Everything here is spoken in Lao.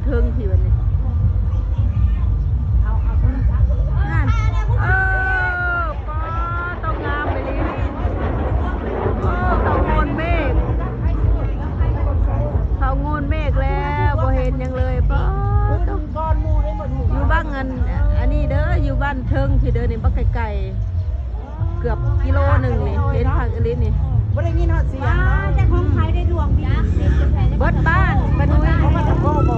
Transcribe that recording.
ເທິງທີ່ບັດນີ້ ນັ້ນ ເອີ ປ້າ ຕ້ອງງາມໄປເລີຍ ໂອ້ ເຂົາໂງນເມກ ເຂົາໂງນເມກແລ້ວ ບໍ່ເຫັນຫຍັງເລີຍ ປ້າ ຕ້ອງ ຢູ່ບັ້ງອັນ ອັນນີ້ເດີ ຢູ່ບ້ານເທິງພີ້ເດີ ນີ້ບັກໄກໆ ເກືອບກິໂລໜຶ່ງນີ້ ເຫັນຄັກອີ່ຫຼີນີ້ ບໍ່ໄດ້ຍິນຮອດສຽງເນາະ ແຕ່ຂອງໃຜໄດ້ດວງດີ ເບິດບ້ານ ປ້ານຸ້ຍ ເຂົາມາຈາກໂຄບໍ່?